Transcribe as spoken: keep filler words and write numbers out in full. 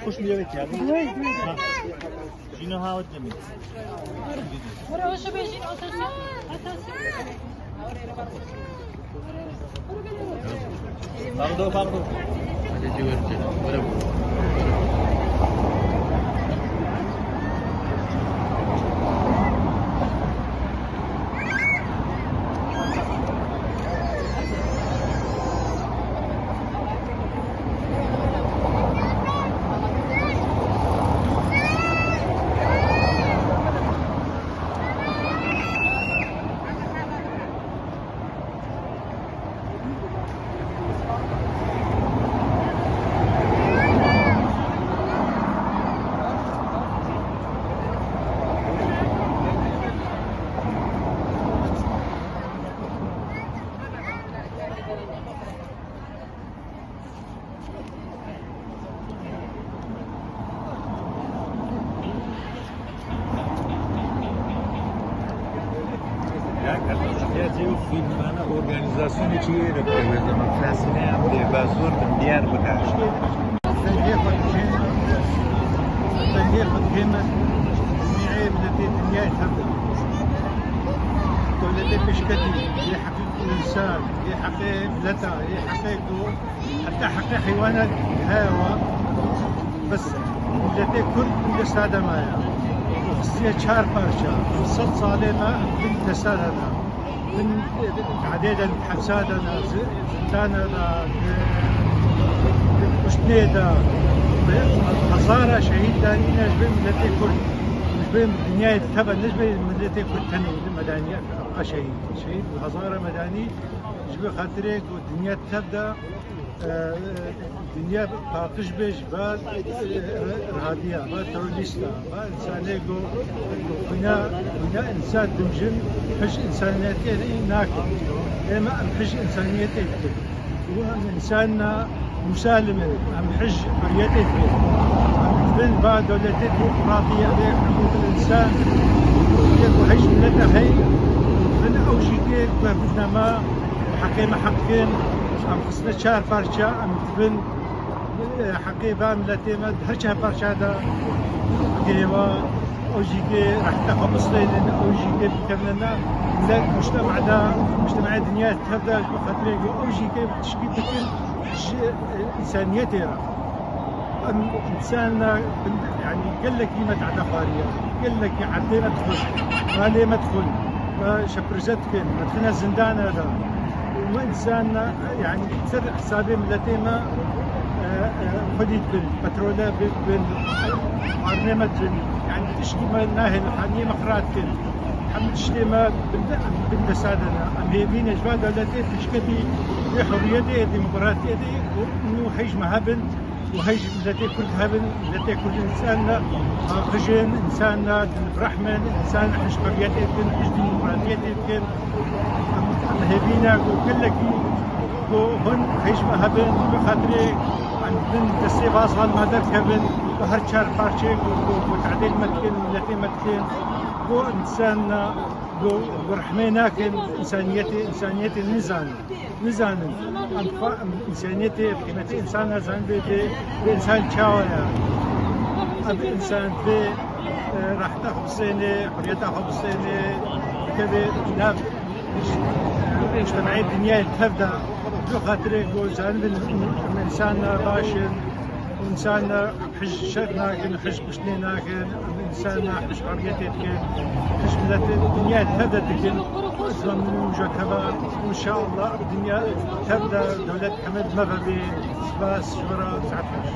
Kuş mu yemek geldi? Ha. Jino ha demir. Pardon, pardon. Organizasyonê çi yê de bike, wê zaman Fransine em dê bazor bin diyar bike. Dengê xwe dihêne, dengê xwe dihêne, diyarê miletê dinyayê tev de. Dewletê pêşketî, yê heqê însan, yê heqê mileta, yê heqê ku heta heqê heywana heye wa. Bes miletê Kurd bin desta de maye. Û xistiye çar parça. Sed salê me bin desta de ne. Bin, e, cadê de, hepsa de ne, zi-, zindana de, e, kuştinê de. Bi hezara şehîd danîne ji bin miletê Kurd. Ji bin dinyayê tev de, ne ji bin miletê Kurd tenê, medeniyet a şehîd. Şehîd bi hezara medenî ji bi xatirê ku dinya tev de, e, dinya paqij be ji va, e, rihatiya, va terorîsta, va insanê ku, ku xwîna, xwîna însan dimjin, hij însaniyetê nakin. Ême em hij însaniyetê dikin. Û em însanna musalim in, em hij huriyetê dikin. Em dibin va dewletê demokratî, ev ê hiqûqil însan, yek û heşt milete hey, dibin ew jî tê ku em bidine me, heqê me heq dikin, em xistine çar parça, em dibin, e, heqê va miletê me di her çar parça de gêwa, ew jî tê rehte xwe bistênin, ew jî tê bikevine ne, milet mujtema de, mujtemaya dinya tev de ji bo xatirê ku ew jî tê tişkî bikin ji, e, însaniyetê re. Em însan, e, yanî gelekî me tehde xwariye, gelekî erdê me dixwin, malê me dixwin, me şeprize dikin, me dixine zindana de. Û me însan, e, yanî ser hesabê miletê me, e, e, xwedî dibin, petrole bibin, xwarinê me dibin, yanî tişkî me nahêlin, xaniyê me xira dikin. Hemû tiştê me bin de, em bin desta de ne. Em hêvî ne ji van dewletê pêşketî vê hurriyetê, demokratiyetê û nû hej me hebin û hej miletê Kurd hebin. Miletê Kurd însan ne paqij in, însan ne dilrehm in, însan hej hurriyetê dikin, hej demokratiyetê dikin. Em, em hêvî ne ku gelekî ku hûn hej me hebin, bi xatirê em bin destê va zalima derkevin, bi her çar parçeyê ku, ku, ku tehdêt me dikin, miletê me dikin, ku însan ne Ku, ku rehmê nakin, însaniyetê, însaniyetê nizanin. Nizanin. Em xwe, em însaniyetê, qîmetê însan nazanin, vê, vê, vê însan çawa ye? Ev însan vê, e, rehta xwe bisêne, huriyeta xwe bisêne, bikeve nav, e, mujtemeyê dinyayê tev de. Bi xatirê ku zanibin, em însan baş in, însan hij şer nakin, hij kuştinê nakin, Ser me hişqariyetê dikin, hiş miletê dinyayê tev de dikin. Ji me min û ji teva, înşallah dinya tev de dewlet hemê bi me ve bê. Spas ji we re, saet xweş.